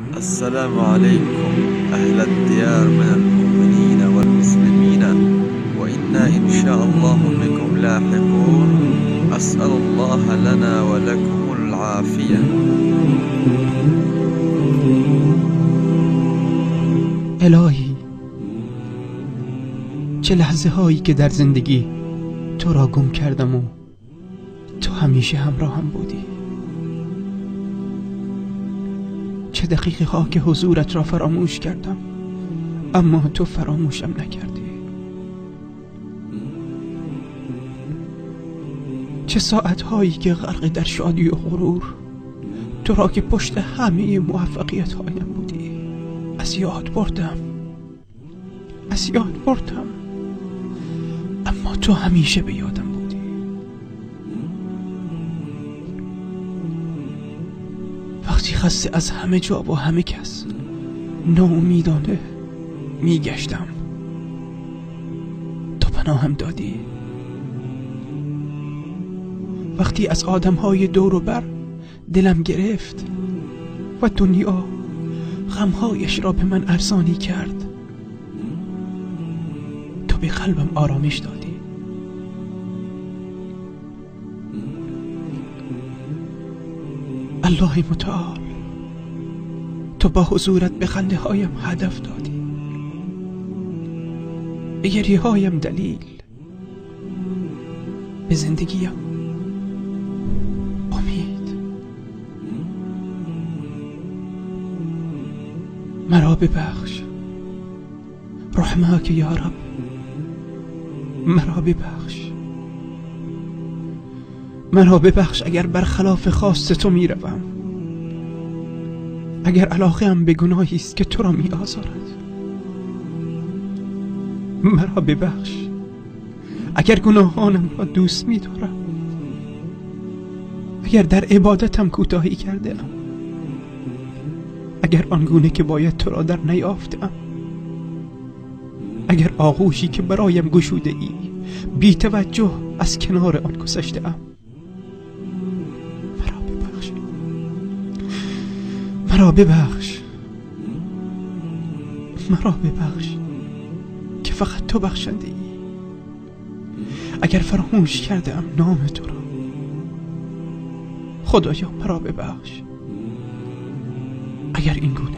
السلام عليكم أهل الديار من المؤمنين والمسلمين، وإنا إن شاء الله بكم لاحقون. أسأل الله لنا ولكم العافية. الهی، چه لحظه هایی که در زندگی تو را گم کردم و تو همیشه همراهم بودی. چه دقیقه ها که حضورت را فراموش کردم، اما تو فراموشم نکردی. چه ساعت هایی که غرق در شادی و غرور تو را که پشت همه موفقیت هایم بودی از یاد بردم، از یاد بردم، اما تو همیشه به یادم بودی. وقتی خسته از همه جا و همه کس ناامیدانه میگشتم، تو پناهم دادی. وقتی از آدمهای دور و بر دلم گرفت و دنیا غمهایش را به من ارزانی کرد، تو به قلبم آرامش دادی. الله متعال، تو با حضورت به خنده هایم هدف دادی، به گریه هایم دلیل، به زندگیم امید. مرا ببخش رحمک یا رب، مرا ببخش، مرا ببخش اگر برخلاف خواست تو می روم، اگر علاقه ام به گناهی است که تو را می آزارد. مرا ببخش اگر گناهانم را دوست می دارم، اگر در عبادتم کوتاهی کرده ام، اگر آنگونه که باید تو را در نیافتم، اگر آغوشی که برایم گشوده ای بی توجه از کنار آن گذشته ام. مرا ببخش، مرا ببخش، مرا ببخش که فقط تو بخشنده ای. اگر فراموش کرده ام نام تو را، خدایا مرا ببخش اگر این گونه.